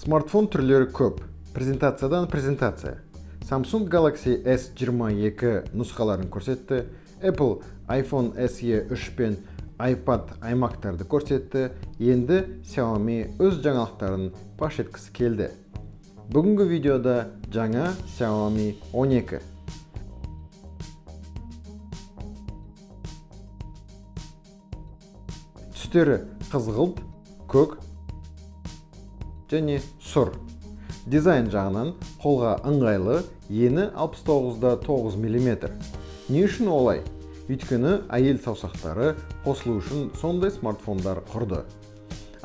Смартфон түрлері көп. Презентациядан презентация. Samsung Galaxy S22 нұсқаларын көрсетті. Apple iPhone SE 3 пен iPad iMac-тарды көрсетті. Енді Xiaomi өз жаңалықтарын паш еткісі келді. Бүгінгі видеода жаңа Xiaomi 12. Түстері қызғылт, көк және сұр. Дизайн жағынан қолға ыңғайлы, ені 69,9 мм. Не үшін олай? Өйткені әйел саусақтары қосылу үшін сондай смартфондар құрды.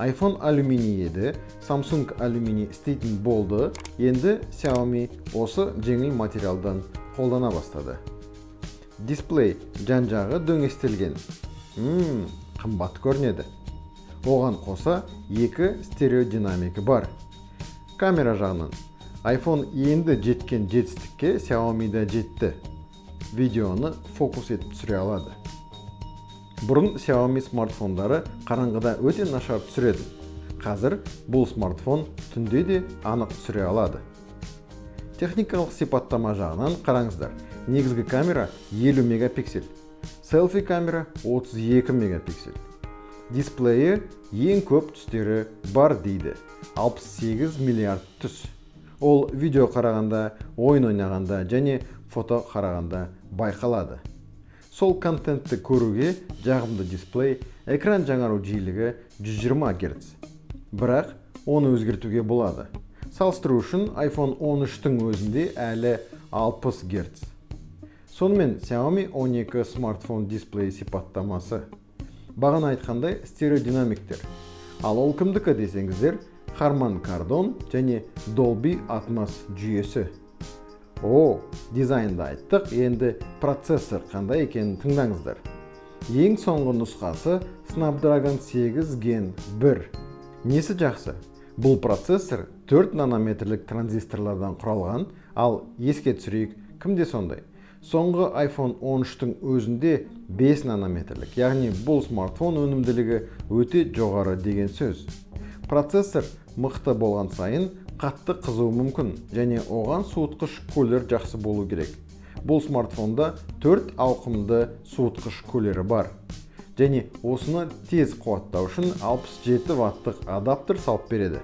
iPhone алюминий еді, Samsung алюминий істейтін болды, енді Xiaomi осы жеңіл материалдан қолдана бастады. Дисплей жан-жағы дөңестелген. Қымбат көрінеді. Оған қоса екі стереодинамикі бар. Камера жағынан iPhone енді жеткен жетістікке Xiaomi да жетті. Видеоны фокус етіп түсіре алады. Бұрын Xiaomi смартфондары қараңғыда өте нашар түсіреді. Қазір бұл смартфон түнде де анық түсіре алады. Техникалық сипаттама жағынан қараңыздар. Негізгі камера 50 мегапиксель. Селфи камера 32 мегапиксель. Дисплейі ең көп түстері бар дейді. 68 миллиард түс. Ол видео қарағанда, ойын ойнағанда және фото қарағанда байқалады. Сол контентті көруге жағымды дисплей, экран жаңару жиілігі 120 Гц. Бірақ оны өзгертуге болады. Салыстыру үшін iPhone 13-тің өзінде әлі 60 Гц. Сонымен Xiaomi 12 смартфон дисплей сипаттамасы. Бағана айтқандай стереодинамиктер. Ал ол кімдікі десеңіздер, Harman Kardon және Dolby Atmos жүйесі. О, дизайнды айттық, енді процессор қандай екенін тыңдаңыздар. Ең соңғы нұсқасы Snapdragon 8 Gen 1. Несі жақсы? Бұл процессор 4 нанометрлік транзисторлардан құралған, ал еске түсірейік, кімде сондай? Соңғы iPhone 13-тің өзінде 5 нанометрлік, яғни бұл смартфон өнімділігі өте жоғары деген сөз. Процессор мықты болған сайын қатты қызуы мүмкін және оған суытқыш кулер жақсы болу керек. Бұл смартфонда 4 ауқымды суытқыш кулері бар. Және осыны тез қуаттау үшін 67 ваттық адаптер салып береді.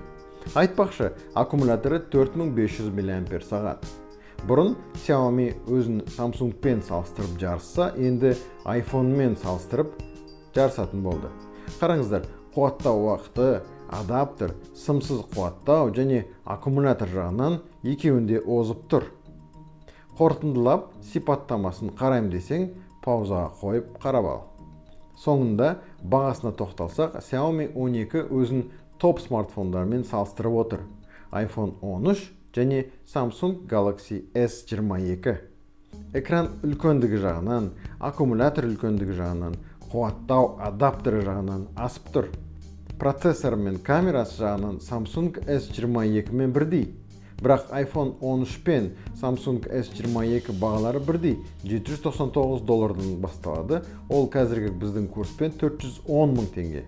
Айтпақшы, аккумуляторы 4500 мАч. Бұрын Xiaomi өзін Samsung-пен салыстырып жарысса, енді iPhone-мен салыстырып жарысатын болды. Қараңыздар, қуаттау уақыты, адаптер, сымсыз қуаттау және аккумулятор жағынан екеуінде озып тұр. Қорытындылап сипаттамасын қараймын десең, паузаға қойып қарап ал. Соңында бағасына тоқталсақ, Xiaomi 12 өзін топ смартфондармен салыстырып отыр. iPhone 13 және Samsung Galaxy S22. Экран үлкендігі жағынан, аккумулятор үлкендігі жағынан, қуаттау адаптері жағынан асып тұр. Процессор мен камерасы жағынан Samsung S22 мен бірдей. Бірақ iPhone 13 пен Samsung S22 бағалары бірдей 799 доллардан басталады. Ол қазіргі біздің курспен 410 мың теңге.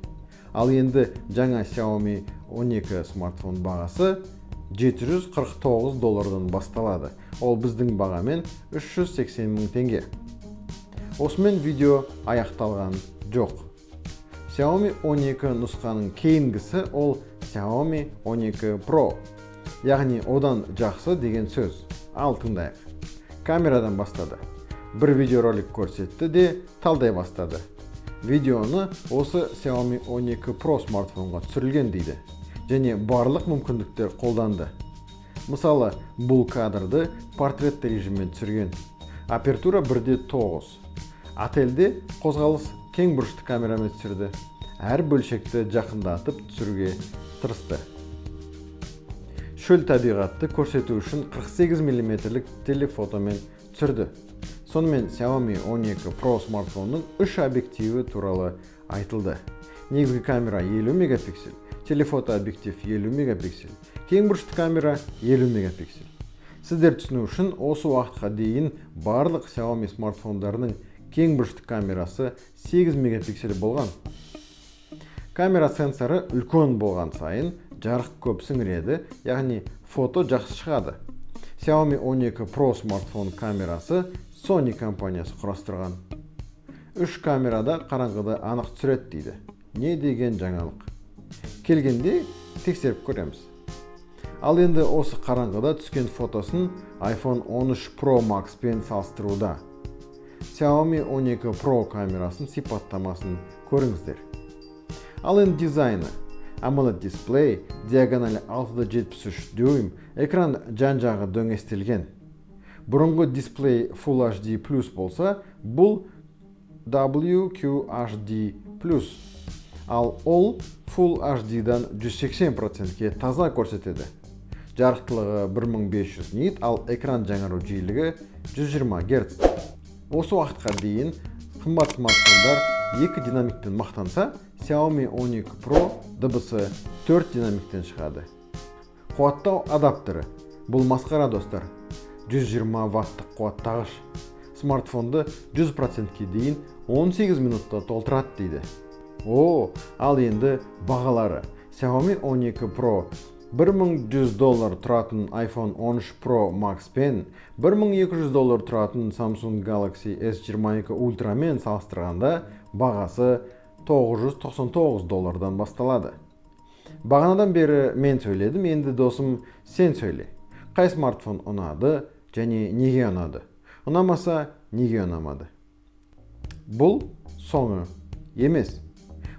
Ал енді жаңа Xiaomi 12 смартфон бағасы 749 доллардан басталады. Ол біздің бағамен 380 мың теңге. Осымен видео аяқталған жоқ. Xiaomi 12 нұсқаның кейінгісі ол Xiaomi 12 Pro. Яғни одан жақсы деген сөз. Ал тыңдайық. Камерадан бастады. Бір видеоролик көрсетті де талдай бастады. Видеоны осы Xiaomi 12 Pro смартфонға түсірілген дейді. Және барлық мүмкіндіктер қолданды. Мысалы, бұл кадрды портретті режиммен түсірген. Апертура 1.9. Отельде қозғалыс кең бұрышты камерамен түсірді. Әр бөлшекті жақындатып түсіруге тырысты. Шөл табиғатты көрсету үшін 48 мм телефотомен түсірді. Сонымен Xiaomi 12 Pro смартфонның 3 объективі туралы айтылды. Негізгі камера 50 мегапиксель, телефото объектив 50 мегапиксель, кең бұрышты камера 50 мегапиксель. Сіздер түсіну үшін осы уақытқа дейін барлық Xiaomi смартфондарының кең бұрышты камерасы 8 мегапиксель болған. Камера сенсоры үлкен болған сайын жарық көп сіңіреді, яғни фото жақсы шығады. Xiaomi 12 Pro смартфон камерасы Sony компаниясы құрастырған. Үш камерада қараңғыда анық түсіреді дейді. Не деген жаңалық. Келгенде тексеріп көреміз. Ал енді осы қараңғыда түскен фотосын iPhone 13 Pro Max пен салыстыруда. Xiaomi 12 Pro камерасын сипаттамасын көріңіздер. Ал енді дизайны. AMOLED дисплей, диагоналі 6,73 дюйм, экран жан-жағы дөңестелген. Бұрынғы дисплей Full HD Plus болса, бұл WQHD Plus. Ал ол Full HD-дан 180%-ке таза көрсетеді. Жарықтылығы 1500 нит, ал экран жаңару жиілігі 120 Гц. Осы уақытқа дейін қымбат смартфондар екі динамикпен мақтанса, Xiaomi 12 Pro дыбысы 4 динамиктен шығады. Қуаттау адаптері. Бұл масқара, достар. 120 ваттық қуаттағыш. Смартфонды 100%-ке дейін 18 минутта толтырады дейді. О, ал енді бағалары. Xiaomi 12 Pro 1100 доллар тұратын iPhone 13 Pro Max пен 1200 доллар тұратын Samsung Galaxy S22 Ultra мен салыстырғанда бағасы 999 доллардан басталады. Бағанадан бері мен сөйледім, енді, досым, сен сөйле. Қай смартфон ұнады және неге ұнады? Ұнамаса, неге ұнамады? Бұл соңы емес.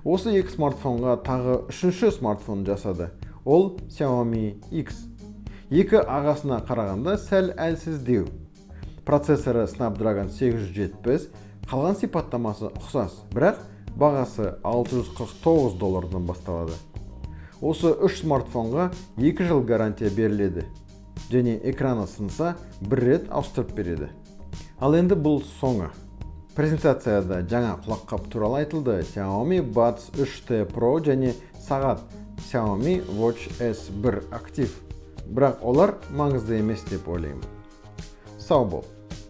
Осы екі смартфонға тағы үшінші смартфон жасады. Ол Xiaomi X. Екі ағасына қарағанда сәл әлсіздеу. Процессоры Snapdragon 870, қалған сипаттамасы ұқсас, бірақ бағасы 649 доллардан басталады. Осы үш смартфонға 2 жыл гарантия беріледі және экраны сынса, бір рет ауыстырып береді. Ал енді бұл соңы. Презентацияда жаңа құлаққап туралы айтылды. Xiaomi Buds 3T Pro және сағат Xiaomi Watch S1 Active. Бірақ олар маңызды емес деп ойлаймын. Сау бол.